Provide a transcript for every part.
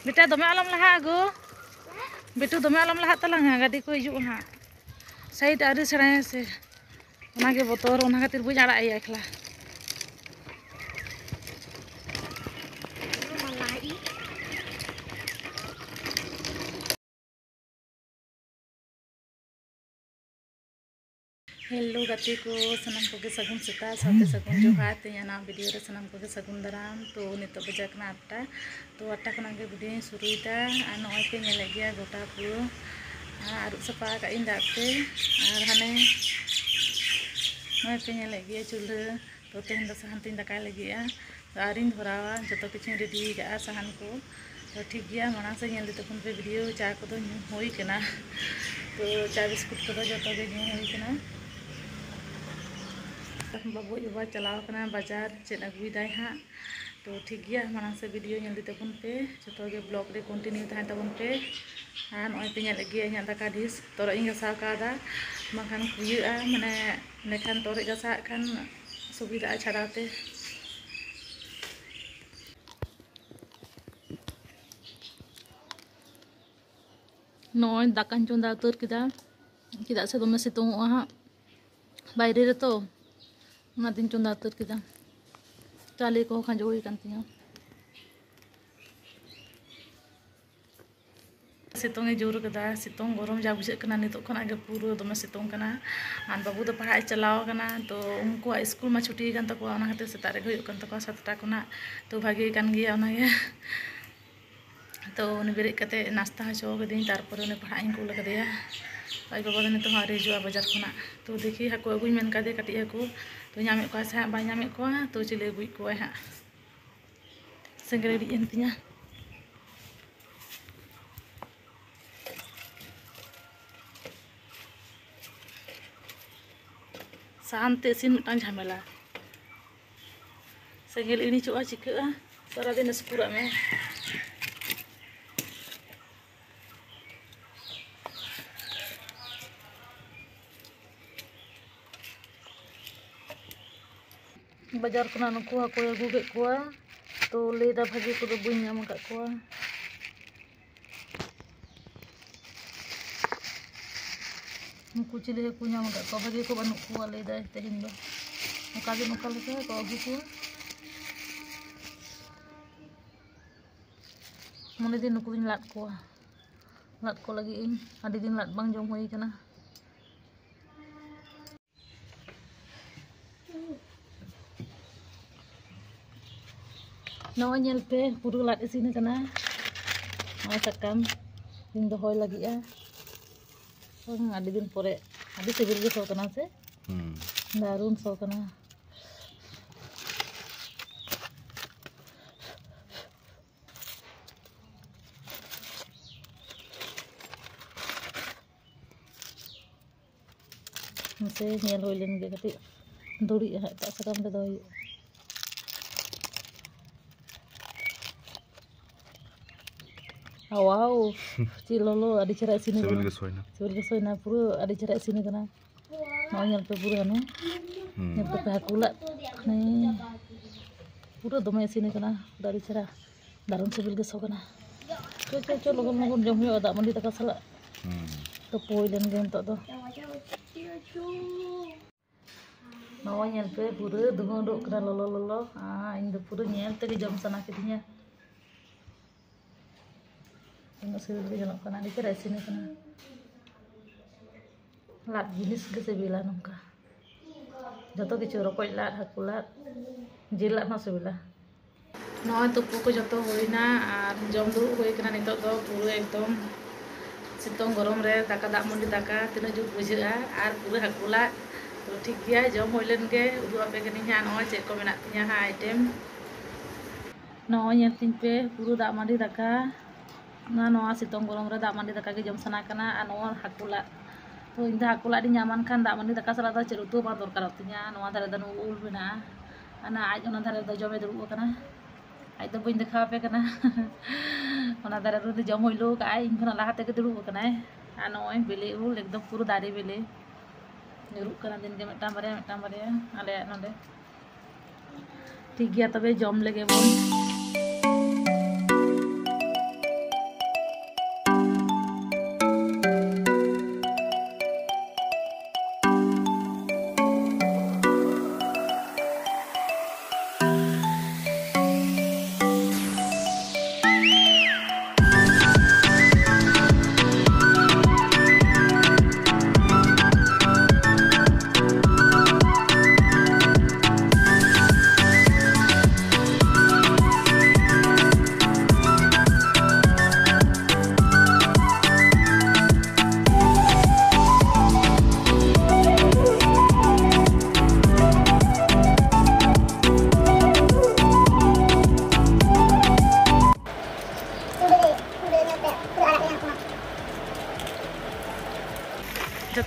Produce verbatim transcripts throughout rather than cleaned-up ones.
ᱵᱮᱴᱟ, ᱫᱚᱢᱮ ᱟᱞᱚᱢ ᱞᱟᱦᱟᱜᱼᱟ ᱜᱳ᱾ ᱵᱮᱴᱩ, ᱫᱚᱢᱮ ᱟᱞᱚᱢ ᱞᱟᱦᱟᱜ ᱛᱟᱞᱟᱝᱟ, ᱜᱟᱹᱰᱤ ᱠᱚ ᱦᱤᱡᱩᱜᱼᱟ ᱦᱟᱸᱜ᱾ ᱥᱟᱭᱤᱰ ᱟᱹᱣᱨᱤ ᱥᱮᱬᱟᱭᱟ ᱥᱮ, ᱚᱱᱟᱜᱮ ᱵᱚᱛᱚᱨ, ᱚᱱᱟ ᱠᱷᱟᱹᱛᱤᱨ ᱵᱟᱹᱧ ᱟᱲᱟᱜ ᱮᱭᱟ ᱮᱠᱞᱟ᱾ ᱦᱮᱞᱳ ᱜᱟᱛᱮ ᱠᱚ, ᱥᱟᱱᱟᱢ ᱠᱚᱜᱮ ᱥᱟᱹᱜᱩᱱ ᱥᱮᱛᱟᱜ, ᱥᱟᱶᱛᱮ ᱥᱟᱹᱜᱩᱱ ᱡᱚᱦᱟᱨ᱾ ᱛᱮᱦᱮᱧ ᱱᱟᱣᱟ ᱵᱷᱤᱰᱤᱭᱳ ᱨᱮ ᱥᱟᱱᱟᱢ ᱠᱚᱜᱮ ᱥᱟᱹᱜᱩᱱ ᱫᱟᱨᱟᱢ᱾ ᱛᱚ ᱱᱤᱛᱚᱜ ᱵᱟᱡᱟᱣ ᱠᱟᱱᱟ ᱟᱴᱴᱟ᱾ ᱛᱚ ᱟᱴᱴᱟ ᱠᱷᱚᱱᱟᱜ ᱜᱮ ᱵᱷᱤᱰᱤᱭᱳᱧ ᱥᱩᱨᱩᱭᱮᱫᱟ᱾ ᱟᱨ ᱱᱚᱜᱼᱚᱭ ᱯᱮ ᱧᱮᱞᱮᱫ ᱜᱮᱭᱟ ᱜᱚᱴᱟ ᱯᱩᱨᱟᱹ ᱟᱹᱨᱩᱵ ᱥᱟᱯᱷᱟ ᱟᱠᱟᱫ ᱤᱧ ᱫᱟᱜ ᱛᱮ᱾ ᱟᱨ ᱦᱟᱱᱮ ᱱᱚᱜᱼᱚᱭ ᱯᱮ ᱧᱮᱞᱮᱫ ᱜᱮᱭᱟ ᱪᱩᱞᱦᱟᱹ᱾ ᱛᱚ ᱛᱮᱦᱮᱧ ᱫᱚ ᱥᱟᱦᱟᱱ ᱛᱤᱧ ᱫᱟᱠᱟᱭ ᱞᱟᱹᱜᱤᱫᱼᱟ᱾ ᱛᱚ ᱟᱹᱣᱨᱤᱧ ᱫᱷᱚᱨᱟᱣᱟ, ᱡᱚᱛᱚ ᱠᱤᱪᱷᱩᱧ ᱨᱮᱰᱤ ᱟᱠᱟᱫᱼᱟ ᱥᱟᱦᱟᱱ ᱠᱚ᱾ ᱛᱚ ᱴᱷᱤᱠ ᱜᱮᱭᱟ, ᱢᱟᱲᱟᱝ ᱥᱮᱫ ᱧᱮᱞ ᱤᱫᱤ ᱛᱟᱵᱚᱱ ᱯᱮ ᱵᱷᱤᱰᱤᱭᱳ᱾ ᱪᱟ ᱠᱚᱫᱚ ᱧᱩ ᱦᱩᱭ ᱠᱟᱱᱟ, ᱛᱚ ᱪᱟ ᱵᱤᱥᱠᱩᱴ ᱠᱚᱫᱚ ᱡᱚᱛᱚ ᱜᱮ ᱧᱩ ᱦᱩᱭ ᱠᱟᱱᱟ᱾ ᱵᱟᱹᱵᱩ ᱟᱡ ᱵᱟᱵᱟ ᱪᱟᱞᱟᱣ ᱠᱟᱱᱟ ᱵᱟᱡᱟᱨ, ᱪᱮᱫ ᱟᱹᱜᱩᱭᱮᱫᱟᱭ ᱦᱟᱸᱜ᱾ ᱛᱚ ᱴᱷᱤᱠ ᱜᱮᱭᱟ, ᱢᱟᱲᱟᱝ ᱥᱮᱫ ᱵᱷᱤᱰᱤᱭᱳ ᱧᱮᱞ ᱤᱫᱤ ᱛᱟᱵᱚᱱ ᱯᱮ, ᱡᱚᱛᱚ ᱜᱮ ᱵᱞᱚᱜ ᱨᱮ ᱠᱚᱱᱴᱤᱱᱤᱭᱩ ᱛᱟᱦᱮᱱ ᱛᱟᱵᱚᱱ ᱯᱮ᱾ ᱟᱨ ᱱᱚᱜᱼᱚᱭ ᱯᱮ ᱧᱮᱞᱮᱫ ᱜᱮᱭᱟ ᱤᱧᱟᱹᱜ ᱫᱟᱠᱟ ᱰᱤᱥ, ᱛᱚᱨᱚᱡ ᱤᱧ ᱜᱷᱟᱥᱟᱣ ᱠᱟᱣᱫᱟ, ᱵᱟᱝᱠᱷᱟᱱ ᱠᱩᱭᱟᱹᱜᱼᱟ, ᱢᱟᱱᱮ ᱤᱱᱟᱹᱠᱷᱟᱱ ᱛᱚᱨᱚᱡ ᱜᱷᱟᱥᱟᱣᱟᱜ ᱠᱷᱟᱱ ᱥᱩᱵᱤᱫᱷᱟᱜᱼᱟ ᱪᱷᱟᱰᱟᱣ ᱛᱮ᱾ ᱱᱚᱜᱼᱚᱭ ᱫᱟᱠᱟᱧ ᱪᱚᱸᱫᱟ ᱩᱛᱟᱹᱨ ᱠᱮᱫᱟ, ᱪᱮᱫᱟᱜ ᱥᱮ ᱫᱚᱢᱮ ᱥᱤᱛᱩᱝᱚᱜᱼᱟ ᱦᱟᱸᱜ ᱵᱟᱭᱨᱮ ᱨᱮᱛᱚ, ᱚᱱᱟᱛᱮᱧ ᱪᱚᱸᱫᱟ ᱩᱛᱟᱹᱨ ᱠᱮᱫᱟ᱾ ᱪᱟᱣᱞᱮ ᱠᱚᱦᱚᱸ ᱠᱷᱟᱸᱡᱚ ᱦᱩᱭ ᱟᱠᱟᱱ ᱛᱤᱧᱟᱹ᱾ ᱥᱤᱛᱩᱝ ᱮ ᱡᱳᱨ ᱠᱟᱫᱟ, ᱥᱤᱛᱩᱝ ᱜᱚᱨᱚᱢ ᱡᱟ ᱵᱩᱡᱷᱟᱹᱜ ᱠᱟᱱᱟ᱾ ᱱᱤᱛᱚᱜ ᱠᱷᱚᱱᱟᱜ ᱜᱮ ᱯᱩᱨᱟᱹ ᱫᱚᱢᱮ ᱥᱤᱛᱩᱝ ᱠᱟᱱᱟ᱾ ᱟᱨ ᱵᱟᱹᱵᱩ ᱫᱚ ᱯᱟᱲᱦᱟᱜ ᱮ ᱪᱟᱞᱟᱣ ᱠᱟᱱᱟ, ᱛᱚ ᱩᱱᱠᱩᱣᱟᱜ ᱥᱠᱩᱞ ᱢᱟ ᱪᱷᱩᱴᱤ ᱠᱟᱱ ᱛᱟᱠᱚᱣᱟ, ᱚᱱᱟ ᱠᱷᱟᱹᱛᱤᱨ ᱥᱮᱛᱟᱜ ᱨᱮᱜᱮ ᱦᱩᱭᱩᱜ ᱠᱟᱱ ᱛᱟᱠᱚᱣᱟ ᱥᱟᱛᱴᱟ ᱠᱷᱚᱱᱟᱜ᱾ ᱛᱚ ᱵᱷᱟᱜᱮ ᱠᱟᱱ ᱜᱮᱭᱟ ᱚᱱᱟᱜᱮ᱾ ᱛᱚ ᱩᱱᱤ ᱵᱮᱨᱮᱫ ᱠᱟᱛᱮ ᱱᱟᱥᱛᱟ ᱦᱚᱪᱚ ᱠᱟᱹᱫᱟᱹᱧ, ᱛᱟᱨᱯᱚᱨᱮ ᱩᱱᱤ ᱯᱟᱲᱦᱟᱜ ᱤᱧ ᱠᱩᱞ ᱠᱟᱫᱮᱭᱟ᱾ ᱟᱡ ᱵᱟᱵᱟ ᱫᱚ ᱱᱤᱛᱚᱜ ᱦᱚᱸ ᱟᱹᱣᱨᱤ ᱦᱤᱡᱩᱜᱼᱟ ᱵᱟᱡᱟᱨ ᱠᱷᱚᱱᱟᱜ᱾ ᱛᱚ ᱫᱮᱠᱷᱤ, ᱦᱟᱹᱠᱩ ᱟᱹᱜᱩᱧ ᱢᱮᱱ ᱠᱟᱫᱮ ᱠᱟᱹᱴᱤᱡ ᱦᱟᱹᱠᱩ, ᱛᱚ ᱧᱟᱢᱮᱫ ᱠᱚᱣᱟ ᱥᱮ ᱦᱟᱸᱜ ᱵᱟᱭ ᱧᱟᱢᱮᱫ ᱠᱚᱣᱟ, ᱛᱚ ᱪᱤᱞᱤ ᱟᱹᱜᱩᱭᱮᱫ ᱠᱚᱣᱟᱭ ᱦᱟᱸᱜ᱾ ᱥᱮᱸᱜᱮᱞ ᱤᱲᱤᱡ ᱮᱱ ᱛᱤᱧᱟ᱾ ᱥᱟᱦᱟᱱ ᱛᱮ ᱤᱥᱤᱱ ᱢᱤᱫᱴᱟᱝ ᱡᱷᱟᱢᱮᱞᱟ᱾ ᱥᱮᱸᱜᱮᱞ ᱤᱲᱤᱡᱚᱜᱼᱟ, ᱪᱤᱠᱟᱹᱜᱼᱟ, ᱥᱟᱨᱟᱫᱤᱱ ᱥᱩᱠᱩᱨᱟᱜ ᱢᱮ᱾ ᱵᱟᱡᱟᱨ ᱠᱷᱚᱱᱟᱜ ᱱᱩᱠᱩ ᱦᱟᱹᱠᱩᱭ ᱟᱹᱜᱩ ᱠᱮᱫ ᱠᱚᱣᱟ, ᱛᱚ ᱞᱟᱹᱭᱫᱟ ᱵᱷᱟᱜᱮ ᱠᱚᱫᱚ ᱵᱟᱹᱧ ᱧᱟᱢ ᱟᱠᱟᱫ ᱠᱚᱣᱟ᱾ ᱩᱱᱠᱩ ᱪᱤᱞᱤ ᱦᱟᱹᱠᱩ ᱧᱟᱢ ᱟᱠᱟᱫ ᱠᱚᱣᱟ, ᱵᱷᱟᱜᱮ ᱠᱚ ᱵᱟᱹᱱᱩᱜ ᱠᱚᱣᱟ ᱞᱟᱹᱭᱫᱟᱭ ᱛᱮᱦᱮᱧ ᱫᱚ᱾ ᱚᱠᱟ ᱫᱤᱱ ᱚᱠᱟ ᱞᱮᱠᱟ ᱠᱚ ᱟᱹᱜᱩ ᱠᱚᱣᱟ᱾ ᱢᱚᱱᱮ ᱫᱤᱱ ᱱᱩᱠᱩ ᱫᱚᱧ ᱞᱟᱫ ᱠᱚᱣᱟ, ᱞᱟᱫ ᱠᱚ ᱞᱟᱹᱜᱤᱫ ᱤᱧ᱾ ᱟᱹᱰᱤ ᱫᱤᱱ ᱞᱟᱫ ᱵᱟᱝ ᱡᱚᱢ ᱦᱩᱭ ᱠᱟᱱᱟ᱾ ᱱᱚᱜᱼᱚᱭ ᱧᱮᱞ ᱯᱮ, ᱯᱩᱨᱟᱹ ᱞᱟᱫ ᱤᱥᱤᱱ ᱟᱠᱟᱱᱟ᱾ ᱱᱚᱜᱼᱚᱭ ᱥᱟᱠᱟᱢ ᱤᱧ ᱫᱚᱦᱚᱭ ᱞᱟᱹᱜᱤᱫᱼᱟ᱾ ᱦᱩᱸ, ᱟᱹᱰᱤ ᱫᱤᱱ ᱯᱚᱨᱮ᱾ ᱟᱹᱰᱤ ᱥᱤᱵᱤᱞ ᱜᱮ ᱥᱚ ᱠᱟᱱᱟ ᱥᱮ? ᱦᱩᱸ᱾ ᱫᱟᱨᱩᱱ ᱥᱚ ᱠᱟᱱᱟ᱾ ᱢᱟᱥᱮ ᱧᱮᱞ ᱦᱩᱭ ᱞᱮᱱ ᱜᱮ, ᱠᱟᱹᱴᱤᱡ ᱫᱩᱲᱤᱜᱼᱟ ᱦᱟᱸᱜ, ᱮᱴᱟᱜ ᱥᱟᱠᱟᱢ ᱨᱮ ᱫᱚᱦᱚᱭ ᱦᱩᱭᱩᱜᱼᱟ᱾ ᱣᱟᱣ, ᱪᱮᱫ ᱞᱚᱞᱚ, ᱟᱹᱰᱤ ᱪᱮᱦᱨᱟ ᱤᱥᱤᱱ ᱥᱤᱵᱤᱞ ᱟᱠᱟᱱᱟ᱾ ᱜᱮ ᱥᱚᱭᱱᱟ᱾ ᱥᱤᱵᱤᱞ ᱜᱮ ᱥᱚᱭᱱᱟ, ᱯᱩᱨᱟᱹ ᱟᱹᱰᱤ ᱪᱮᱦᱨᱟ ᱤᱥᱤᱱ ᱟᱠᱟᱱᱟ᱾ ᱱᱚᱜᱼᱚᱭ ᱧᱮᱞ ᱯᱮ ᱯᱩᱨᱟᱹ ᱦᱟᱱᱮ, ᱦᱩᱸ᱾ ᱧᱮᱞ ᱛᱟᱯᱮ ᱦᱟᱹᱠᱩ ᱞᱟᱫ, ᱦᱟᱱᱮ ᱯᱩᱨᱟᱹ ᱫᱚᱢᱮ ᱤᱥᱤᱱ ᱟᱠᱟᱱᱟ, ᱯᱩᱨᱟᱹ ᱟᱹᱰᱤ ᱪᱮᱦᱨᱟ, ᱫᱟᱨᱩᱱ ᱥᱤᱵᱤᱞ ᱜᱮ ᱥᱚ ᱠᱟᱱᱟ᱾ ᱪᱚ, ᱪᱚ, ᱪᱚ, ᱞᱚᱜᱚᱱ ᱞᱚᱜᱚᱱ ᱡᱚᱢ ᱦᱩᱭᱩᱜᱼᱟ, ᱫᱟᱜ ᱢᱟᱹᱰᱤ ᱫᱟᱠᱟ ᱥᱟᱞᱟᱜ᱾ ᱦᱩᱸ᱾ ᱛᱩᱯᱩ ᱦᱩᱭ ᱞᱮᱱ ᱜᱮ ᱱᱤᱛᱚᱜ ᱫᱚ᱾ ᱱᱚᱜᱼᱚᱭ ᱧᱮᱞ ᱯᱮ, ᱯᱩᱨᱟᱹ ᱫᱷᱩᱶᱟᱹ ᱩᱰᱩᱠ ᱠᱟᱱᱟ, ᱞᱚᱞᱚ ᱞᱚᱞᱚ᱾ ᱟᱨ ᱤᱧ ᱫᱚ ᱯᱩᱨᱟᱹ ᱧᱮᱞ ᱛᱮᱜᱮ ᱡᱚᱢ ᱥᱟᱱᱟ ᱠᱤᱫᱤᱧᱟ᱾ ᱛᱤᱱᱟᱹᱜ ᱥᱤᱵᱤᱞ ᱜᱮ ᱧᱮᱞᱚᱜ ᱠᱟᱱᱟ, ᱟᱹᱰᱤ ᱪᱮᱦᱨᱟ ᱤᱥᱤᱱ ᱟᱠᱟᱱᱟ᱾ ᱞᱟᱫ ᱡᱤᱱᱤᱥ ᱜᱮ ᱥᱤᱵᱤᱞᱟ ᱱᱚᱝᱠᱟ᱾ ᱡᱚᱛᱚ ᱠᱤᱪᱷᱩ, ᱨᱚᱠᱚᱡ ᱞᱟᱫ, ᱦᱟᱹᱠᱩ ᱞᱟᱫ, ᱡᱤᱞ ᱞᱟᱫ ᱦᱚᱸ ᱥᱤᱵᱤᱞᱟ᱾ ᱱᱚᱜᱼᱚᱭ ᱛᱩᱯᱩ ᱠᱚ ᱡᱚᱛᱚ ᱦᱩᱭᱱᱟ ᱟᱨ ᱡᱚᱢ ᱫᱩᱲᱩᱵ ᱦᱩᱭ ᱠᱟᱱᱟ᱾ ᱱᱤᱛᱚᱜ ᱫᱚ ᱯᱩᱨᱟᱹ ᱮᱠᱫᱚᱢ ᱥᱤᱛᱩᱝ ᱜᱚᱨᱚᱢ ᱨᱮ ᱫᱟᱠᱟ, ᱫᱟᱜ ᱢᱟᱹᱰᱤ ᱫᱟᱠᱟ ᱛᱤᱱᱟᱹᱜ ᱡᱩᱛ ᱵᱩᱡᱷᱟᱹᱜᱼᱟ, ᱟᱨ ᱯᱩᱨᱟᱹ ᱦᱟᱹᱠᱩ ᱞᱟᱫ᱾ ᱛᱚ ᱴᱷᱤᱠ ᱜᱮᱭᱟ, ᱡᱚᱢ ᱦᱩᱭ ᱞᱮᱱ ᱜᱮ, ᱩᱫᱩᱜ ᱟᱯᱮ ᱠᱟᱹᱱᱟᱹᱧ ᱦᱟᱸᱜ ᱱᱚᱜᱼᱚᱭ ᱪᱮᱫ ᱠᱚ ᱢᱮᱱᱟᱜ ᱛᱤᱧᱟᱹ ᱦᱟᱸᱜ item᱾ ᱱᱚᱜᱼᱚᱭ ᱧᱮᱞ ᱛᱤᱧ ᱯᱮ, ᱯᱩᱨᱟᱹ ᱫᱟᱜ ᱢᱟᱹᱰᱤ ᱫᱟᱠᱟ᱾ ᱱᱚᱣᱟ, ᱱᱚᱣᱟ ᱥᱤᱛᱩᱝ ᱜᱚᱨᱚᱢ ᱨᱮ ᱫᱟᱜ ᱢᱟᱹᱰᱤ ᱫᱟᱠᱟ ᱜᱮ ᱡᱚᱢ ᱥᱟᱱᱟ ᱠᱟᱱᱟ, ᱟᱨ ᱱᱚᱣᱟ ᱦᱟᱹᱠᱩ ᱞᱟᱫ᱾ ᱛᱚ ᱤᱧ ᱫᱚ ᱦᱟᱹᱠᱩ ᱞᱟᱫ ᱤᱧ ᱧᱟᱢᱟᱱ ᱠᱷᱟᱱ ᱫᱟᱜ ᱢᱟᱹᱰᱤ ᱫᱟᱠᱟ ᱥᱟᱞᱟᱜ ᱫᱚ ᱪᱮᱫ ᱩᱛᱩ ᱦᱚᱸ ᱵᱟᱝ ᱫᱚᱨᱠᱟᱨᱚᱜ ᱛᱤᱧᱟᱹ᱾ ᱱᱚᱣᱟ ᱫᱷᱟᱨᱮ ᱫᱚ ᱩᱞ ᱢᱮᱱᱟᱜᱼᱟ, ᱚᱱᱟ ᱟᱡ ᱚᱱᱟ ᱫᱷᱟᱨᱮ ᱫᱚ ᱡᱚᱢᱮ ᱫᱩᱲᱩᱵ ᱟᱠᱟᱱᱟ᱾ ᱟᱡ ᱫᱚ ᱵᱟᱹᱧ ᱫᱮᱠᱷᱟᱣ ᱟᱯᱮ ᱠᱟᱱᱟ᱾ ᱚᱱᱟ ᱫᱷᱟᱨᱮ ᱨᱮᱫᱚ ᱡᱚᱢ ᱦᱩᱭᱞᱩ ᱠᱟᱜᱼᱟᱭ, ᱤᱧ ᱠᱷᱚᱱᱟᱜ ᱞᱟᱦᱟ ᱛᱮᱜᱮ ᱫᱩᱲᱩᱵ ᱟᱠᱟᱱᱟᱭ᱾ ᱟᱨ ᱱᱚᱜᱼᱚᱭ ᱵᱤᱞᱤ ᱩᱞ, ᱮᱠᱫᱚᱢ ᱯᱩᱨᱟᱹ ᱫᱟᱨᱮ ᱵᱤᱞᱤ ᱧᱩᱨᱩᱜ ᱠᱟᱱᱟ ᱫᱤᱱ ᱜᱮ ᱢᱤᱫᱴᱟᱝ ᱵᱟᱨᱭᱟ, ᱢᱤᱫᱴᱟᱝ ᱵᱟᱨᱭᱟ ᱟᱞᱮᱭᱟᱜ ᱱᱚᱰᱮ᱾ ᱴᱷᱤᱠ ᱜᱮᱭᱟ, ᱛᱚᱵᱮ ᱡᱚᱢ ᱞᱮᱜᱮ ᱵᱚᱱ᱾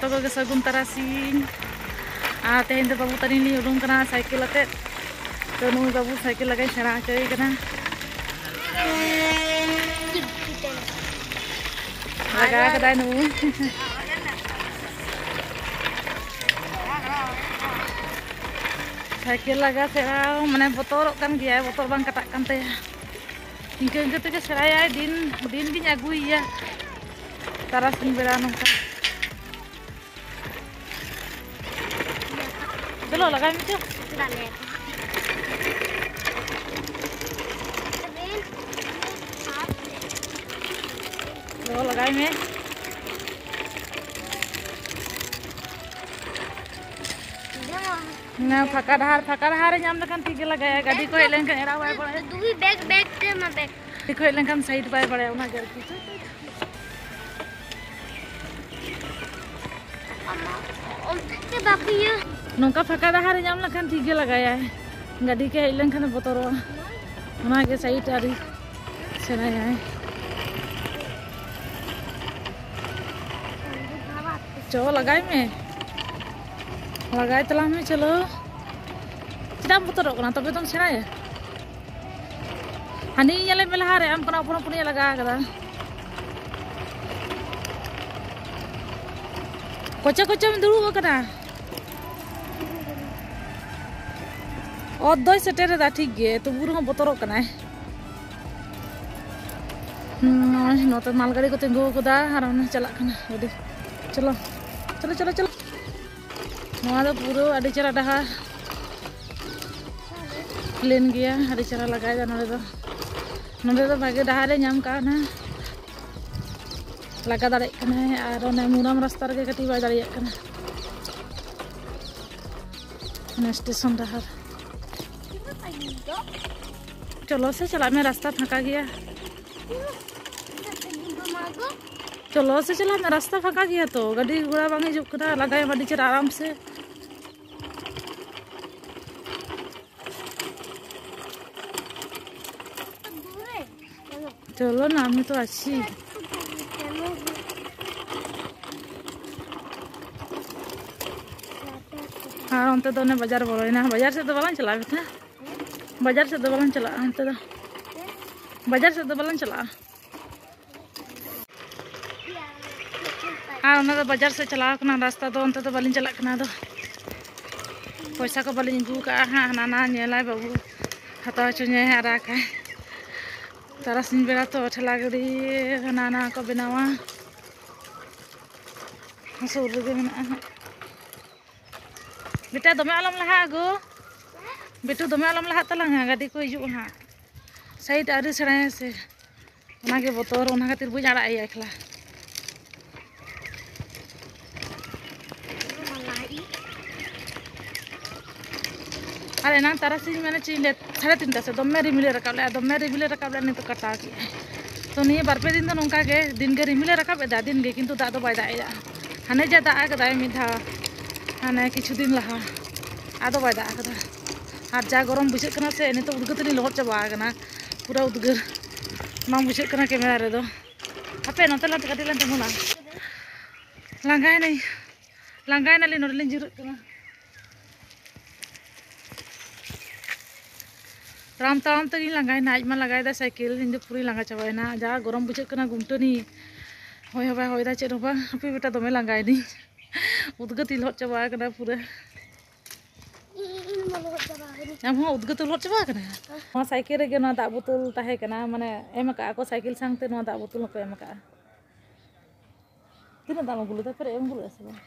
ᱡᱚᱛᱚ ᱠᱚᱜᱮ ᱥᱟᱹᱜᱩᱱ ᱛᱟᱨᱟᱥᱤᱧ᱾ ᱟᱨ ᱛᱮᱦᱮᱧ ᱫᱚ ᱵᱟᱹᱵᱩ ᱛᱟᱹᱞᱤᱧ ᱞᱤᱧ ᱩᱰᱩᱝ ᱠᱟᱱᱟ ᱥᱟᱭᱠᱮᱞ ᱟᱛᱮᱫ᱾ ᱛᱚ ᱱᱩᱭ ᱵᱟᱹᱵᱩ ᱥᱟᱭᱠᱮᱞ ᱞᱟᱜᱟᱭ ᱥᱮᱬᱟ ᱦᱚᱪᱚᱭᱮ ᱠᱟᱱᱟ᱾ ᱞᱟᱜᱟ ᱠᱟᱫᱟᱭ ᱱᱩᱭ᱾ ᱥᱟᱭᱠᱮᱞ ᱞᱟᱜᱟ ᱥᱮᱬᱟ ᱢᱟᱱᱮ ᱵᱚᱛᱚᱨᱚᱜ ᱠᱟᱱ ᱜᱮᱭᱟᱭ, ᱵᱚᱛᱚᱨ ᱵᱟᱝ ᱠᱟᱴᱟᱜ ᱠᱟᱱ ᱛᱟᱭᱟ᱾ ᱤᱱᱠᱟᱹ ᱤᱱᱠᱟᱹ ᱛᱮᱜᱮ ᱥᱮᱬᱟᱭᱟᱭ, ᱫᱤᱱ ᱫᱤᱱ ᱜᱤᱧ ᱟᱹᱜᱩᱭᱮᱭᱟ ᱛᱟᱨᱟᱥᱤᱧ ᱵᱮᱲᱟ ᱱᱚᱝᱠᱟ᱾ ᱪᱚᱞᱚ ᱞᱟᱜᱟᱭ ᱢᱮ ᱪᱚ᱾ ᱫᱟᱞᱮ᱾ ᱪᱚ ᱞᱟᱜᱟᱭ ᱢᱮ᱾ ᱚᱱᱟ ᱯᱷᱟᱸᱠᱟ ᱰᱟᱦᱟᱨ, ᱯᱷᱟᱸᱠᱟ ᱰᱟᱦᱟᱨ ᱮ ᱧᱟᱢ ᱞᱮᱠᱷᱟᱱ ᱴᱷᱤᱠ ᱜᱮ ᱞᱟᱜᱟᱭᱟ᱾ ᱜᱟᱹᱰᱤ ᱠᱚ ᱦᱮᱡ ᱞᱮᱱᱠᱷᱟᱱ ᱮᱲᱟᱣ ᱵᱟᱭ ᱵᱟᱲᱟᱭᱟ᱾ ᱫᱩᱜᱤ ᱵᱮᱜᱽ, ᱵᱮᱜᱽ ᱛᱮ ᱢᱟ ᱵᱮᱜᱽ᱾ ᱜᱟᱹᱰᱤ ᱠᱚ ᱦᱮᱡ ᱞᱮᱱᱠᱷᱟᱱ ᱥᱟᱭᱤᱰ ᱵᱟᱭ ᱵᱟᱲᱟᱭᱟ, ᱚᱱᱟ ᱜᱮ ᱟᱨᱠᱤ᱾ ᱚᱱᱛᱮ ᱵᱟᱠᱚ ᱤᱭᱟᱹ᱾ ᱱᱚᱝᱠᱟ ᱯᱷᱟᱸᱠᱟ ᱰᱟᱦᱟᱨ ᱮ ᱧᱟᱢ ᱞᱮᱠᱷᱟᱱ ᱴᱷᱤᱠ ᱜᱮ ᱞᱟᱜᱟᱭᱟᱭ᱾ ᱜᱟᱹᱰᱤ ᱠᱚ ᱦᱮᱡ ᱞᱮᱱᱠᱷᱟᱱ ᱵᱚᱛᱚᱨᱚᱜᱼᱟ᱾ ᱚᱱᱟ ᱜᱮ ᱥᱟᱭᱤᱰ ᱟᱹᱨᱤ ᱥᱮᱬᱟᱭᱟᱭ᱾ ᱪᱚ ᱞᱟᱜᱟᱭ ᱢᱮ, ᱞᱟᱜᱟᱭ ᱛᱟᱞᱟᱝ ᱢᱮ᱾ ᱪᱚᱞᱚ, ᱪᱮᱫᱟᱜ ᱮᱢ ᱵᱚᱛᱚᱨᱚᱜ ᱠᱟᱱᱟ? ᱛᱚᱵᱮ ᱛᱚᱢ ᱥᱮᱬᱟᱭᱟ᱾ ᱦᱟᱹᱱᱤ ᱧᱮᱞᱮ ᱢᱮ ᱞᱟᱦᱟᱨᱮ, ᱟᱢ ᱠᱷᱚᱱᱟᱜ ᱦᱚᱯᱚᱱ ᱦᱚᱯᱚᱱᱤᱡ ᱮ ᱞᱟᱜᱟ ᱟᱠᱟᱫᱟ᱾ ᱠᱚᱪᱮ ᱠᱚᱪᱮᱢ ᱫᱩᱲᱩᱵ ᱟᱠᱟᱱᱟ᱾ ᱚᱛ ᱫᱚᱭ ᱥᱮᱴᱮᱨ ᱮᱫᱟ ᱴᱷᱤᱠ ᱜᱮ, ᱛᱚᱵᱩ ᱨᱮᱦᱚᱸ ᱵᱚᱛᱚᱨᱚᱜ ᱠᱟᱱᱟᱭ᱾ ᱦᱩᱸ, ᱱᱚᱜᱼᱚᱭ ᱱᱚᱛᱮ ᱢᱟᱞ ᱜᱟᱹᱰᱤ ᱠᱚ ᱛᱤᱸᱜᱩ ᱟᱠᱟᱫᱟ ᱟᱨ ᱚᱱᱮ ᱪᱟᱞᱟᱜ ᱠᱟᱱᱟ ᱜᱟᱹᱰᱤ᱾ ᱪᱚᱞᱚ, ᱪᱚᱞᱚ, ᱪᱚᱞᱚ, ᱪᱚᱞᱚ᱾ ᱱᱚᱣᱟ ᱫᱚ ᱯᱩᱨᱟᱹ ᱟᱹᱰᱤ ᱪᱮᱦᱨᱟ ᱰᱟᱦᱟᱨ ᱯᱞᱮᱱ ᱜᱮᱭᱟ, ᱟᱹᱰᱤ ᱪᱮᱦᱨᱟ ᱞᱟᱜᱟᱭᱮᱫᱟ ᱱᱚᱰᱮ ᱫᱚ᱾ ᱱᱚᱰᱮ ᱫᱚ ᱵᱷᱟᱜᱮ ᱰᱟᱦᱟᱨᱮ ᱧᱟᱢ ᱠᱟᱣᱱᱟ, ᱞᱟᱜᱟ ᱫᱟᱲᱮᱭᱟᱜ ᱠᱟᱱᱟᱭ᱾ ᱟᱨ ᱚᱱᱮ ᱢᱩᱨᱟᱢ ᱨᱟᱥᱛᱟ ᱨᱮᱜᱮ ᱠᱟᱹᱴᱤᱡ ᱵᱟᱭ ᱫᱟᱲᱮᱭᱟᱜ ᱠᱟᱱᱟ᱾ ᱚᱱᱟ ᱥᱴᱮᱥᱚᱱ ᱰᱟᱦᱟᱨ᱾ ᱪᱚᱞᱚ ᱥᱮ ᱪᱟᱞᱟᱜ ᱢᱮ, ᱨᱟᱥᱛᱟ ᱯᱷᱟᱸᱠᱟ ᱜᱮᱭᱟ᱾ ᱪᱚᱞᱚ ᱥᱮ ᱪᱟᱞᱟᱜ ᱢᱮ, ᱨᱟᱥᱛᱟ ᱯᱷᱟᱸᱠᱟ ᱜᱮᱭᱟ ᱛᱚ, ᱜᱟᱹᱰᱤ ᱜᱷᱚᱲᱟ ᱵᱟᱝ ᱦᱤᱡᱩᱜ ᱠᱟᱱᱟ, ᱞᱟᱜᱟᱭᱟᱢ ᱟᱹᱰᱤ ᱪᱮᱦᱨᱟ ᱟᱨᱟᱢ ᱥᱮ᱾ চলো না, আমি তো আছি। ᱟᱨ ᱚᱱᱛᱮ ᱫᱚ ᱚᱱᱮ ᱵᱟᱡᱟᱨ ᱵᱚᱞᱚᱭᱮᱱᱟ᱾ ᱵᱟᱡᱟᱨ ᱥᱮᱫ ᱫᱚ ᱵᱟᱞᱟᱝ ᱪᱟᱞᱟᱜᱼᱟ ᱵᱮᱴᱟ? ᱵᱟᱡᱟᱨ ᱥᱮᱫ ᱫᱚ ᱵᱟᱞᱟᱝ ᱪᱟᱞᱟᱜᱼᱟ ᱚᱱᱛᱮ ᱫᱚ᱾ ᱵᱟᱡᱟᱨ ᱥᱮᱫ ᱫᱚ ᱵᱟᱞᱟᱝ ᱪᱟᱞᱟᱜᱼᱟ᱾ ᱟᱨ ᱚᱱᱟ ᱫᱚ ᱵᱟᱡᱟᱨ ᱥᱮᱫ ᱪᱟᱞᱟᱣ ᱠᱟᱱᱟ ᱨᱟᱥᱛᱟ ᱫᱚ, ᱚᱱᱛᱮ ᱫᱚ ᱵᱟᱹᱞᱤᱧ ᱪᱟᱞᱟᱜ ᱠᱟᱱᱟ᱾ ᱟᱫᱚ ᱯᱚᱭᱥᱟ ᱠᱚ ᱵᱟᱹᱞᱤᱧ ᱟᱹᱜᱩ ᱠᱟᱜᱼᱟ ᱦᱟᱸᱜ, ᱦᱟᱱᱟ ᱱᱟ ᱧᱮᱞᱟᱭ ᱵᱟᱹᱵᱩ, ᱦᱟᱛᱟᱣ ᱦᱚᱪᱚᱧᱟᱭ ᱦᱟᱸᱜ, ᱨᱟᱜᱟᱭ᱾ ᱛᱟᱨᱟᱥᱤᱧ ᱵᱮᱲᱟ ᱛᱚ ᱴᱷᱮᱞᱟ ᱜᱟᱹᱰᱤ ᱦᱟᱱᱟ ᱱᱟ ᱠᱚ ᱵᱮᱱᱟᱣᱟ, ᱥᱩᱨ ᱨᱮᱜᱮ ᱢᱮᱱᱟᱜᱼᱟ ᱦᱟᱸᱜ᱾ ᱵᱮᱴᱟ, ᱫᱚᱢᱮ ᱟᱞᱚᱢ ᱞᱟᱦᱟᱜᱼᱟ ᱜᱳ᱾ ᱵᱮᱴᱩ, ᱫᱚᱢᱮ ᱟᱞᱚᱢ ᱞᱟᱦᱟᱜ ᱛᱟᱞᱟᱝᱟ, ᱜᱟᱹᱰᱤ ᱠᱚ ᱦᱤᱡᱩᱜᱼᱟ ᱦᱟᱸᱜ᱾ ᱥᱟᱭᱤᱰ ᱟᱹᱣᱨᱤ ᱥᱮᱬᱟᱭᱟ ᱥᱮ, ᱚᱱᱟᱜᱮ ᱵᱚᱛᱚᱨ, ᱚᱱᱟ ᱠᱷᱟᱹᱛᱤᱨ ᱵᱟᱹᱧ ᱟᱲᱟᱜ ᱮᱭᱟ ᱮᱠᱞᱟ᱾ ᱟᱨ ᱮᱱᱟᱝ ᱛᱟᱨᱟᱥᱤᱧ ᱢᱟᱱᱮ ᱪᱮᱫ ᱤᱧ ᱞᱟᱹᱭᱟ, ᱥᱟᱲᱮ ᱛᱤᱱᱴᱟ ᱥᱮᱫ ᱫᱚᱢᱮ ᱨᱤᱢᱤᱞᱮ ᱨᱟᱠᱟᱵ ᱞᱮᱫᱼᱟ, ᱫᱚᱢᱮ ᱨᱤᱢᱤᱞᱮ ᱨᱟᱠᱟᱵ ᱞᱮᱫᱼᱟ, ᱱᱤᱛᱚᱜ ᱠᱟᱴᱟᱣ ᱠᱮᱫᱼᱟᱭ᱾ ᱛᱚ ᱱᱤᱭᱟᱹ ᱵᱟᱨ ᱯᱮ ᱫᱤᱱ ᱫᱚ ᱱᱚᱝᱠᱟ ᱜᱮ ᱫᱤᱱ ᱜᱮ ᱨᱤᱢᱤᱞᱮ ᱨᱟᱠᱟᱵ ᱮᱫᱟ, ᱫᱤᱱ ᱜᱮ, ᱠᱤᱱᱛᱩ ᱫᱟᱜ ᱫᱚ ᱵᱟᱭ ᱫᱟᱜ ᱮᱫᱟ᱾ ᱦᱟᱱᱮ ᱡᱟ ᱫᱟᱜ ᱟᱠᱟᱫᱟᱭ ᱢᱤᱫ ᱫᱷᱟᱣ, ᱦᱟᱱᱮ ᱠᱤᱪᱷᱩ ᱫᱤᱱ ᱞᱟᱦᱟ, ᱟᱫᱚ ᱵᱟᱭ ᱫᱟᱜ ᱟᱠᱟᱫᱟ᱾ ᱟᱨ ᱡᱟ ᱜᱚᱨᱚᱢ ᱵᱩᱡᱷᱟᱹᱜ ᱠᱟᱱᱟ ᱥᱮ, ᱱᱤᱛᱚᱜ ᱩᱫᱽᱜᱟᱹᱨ ᱛᱮᱞᱤᱧ ᱞᱚᱦᱚᱫ ᱪᱟᱵᱟ ᱟᱠᱟᱱᱟ, ᱯᱩᱨᱟᱹ ᱩᱫᱽᱜᱟᱹᱨ᱾ ᱵᱟᱝ ᱵᱩᱡᱷᱟᱹᱜ ᱠᱟᱱᱟ ᱠᱮᱢᱮᱨᱟ ᱨᱮᱫᱚ᱾ ᱦᱟᱯᱮ ᱱᱚᱛᱮ ᱞᱟᱝ ᱠᱟᱹᱴᱤᱡ ᱞᱟᱝ ᱛᱤᱸᱜᱩᱱᱟ᱾ ᱞᱟᱸᱜᱟᱭᱮᱱᱟᱹᱧ, ᱞᱟᱸᱜᱟᱭᱮᱱᱟᱞᱤᱧ, ᱱᱚᱰᱮ ᱞᱤᱧ ᱡᱤᱨᱟᱹᱜ ᱠᱟᱱᱟ᱾ ᱛᱟᱲᱟᱢ ᱛᱟᱲᱟᱢ ᱛᱮᱜᱤᱧ ᱞᱟᱸᱜᱟᱭᱮᱱᱟ, ᱟᱡ ᱢᱟ ᱞᱟᱸᱜᱟᱭᱮᱫᱟ ᱥᱟᱭᱠᱮᱞ, ᱤᱧ ᱫᱚ ᱯᱩᱨᱟᱹᱧ ᱞᱟᱸᱜᱟ ᱪᱟᱵᱟᱭᱮᱱᱟ᱾ ᱡᱟ ᱜᱚᱨᱚᱢ ᱵᱩᱡᱷᱟᱹᱜ ᱠᱟᱱᱟ, ᱜᱩᱢᱴᱟᱹᱱᱤ ᱦᱚᱭ ᱦᱚᱸ ᱵᱟᱭ ᱦᱚᱭᱮᱫᱟ, ᱪᱮᱫ ᱦᱚᱸ ᱵᱟᱝ᱾ ᱦᱟᱯᱮ ᱵᱮᱴᱟ, ᱫᱚᱢᱮ ᱞᱟᱸᱜᱟᱭᱮᱱᱟᱹᱧ, ᱩᱫᱽᱜᱟᱹᱨ ᱛᱮᱧ ᱞᱚᱦᱚᱫ ᱪᱟᱵᱟ ᱟᱠᱟᱱᱟ ᱯᱩᱨᱟᱹ᱾ ᱤᱧ, ᱤᱧ, ᱤᱧ ᱢᱟ ᱞᱚᱦᱚᱫ ᱪᱟᱵᱟ ᱟᱠᱟᱱᱟᱹᱧ᱾ ᱟᱢ ᱦᱚᱸ ᱩᱫᱽᱜᱟᱹᱨ ᱛᱮ ᱞᱚᱦᱚᱫ ᱪᱟᱵᱟ ᱟᱠᱟᱱᱟ? ᱦᱮᱸ᱾ ᱱᱚᱣᱟ ᱥᱟᱭᱠᱮᱞ ᱨᱮᱜᱮ ᱱᱚᱣᱟ ᱫᱟᱜ ᱵᱳᱛᱚᱞ ᱛᱟᱦᱮᱸ ᱠᱟᱱᱟ, ᱢᱟᱱᱮ ᱮᱢ ᱟᱠᱟᱫᱼᱟ ᱠᱚ, ᱥᱟᱭᱠᱮᱞ ᱥᱟᱶᱛᱮ ᱱᱚᱣᱟ ᱫᱟᱜ ᱵᱳᱛᱚᱞ ᱦᱚᱸᱠᱚ ᱮᱢ ᱟᱠᱟᱫᱼᱟ᱾ ᱛᱤᱱᱟᱹᱜ ᱫᱟᱜ ᱮᱢ ᱟᱹᱜᱩ ᱞᱮᱫᱟ? ᱯᱮᱨᱮᱡ ᱮᱢ ᱟᱹᱜᱩ ᱞᱮᱫᱟ ᱥᱮ ᱵᱟᱝ?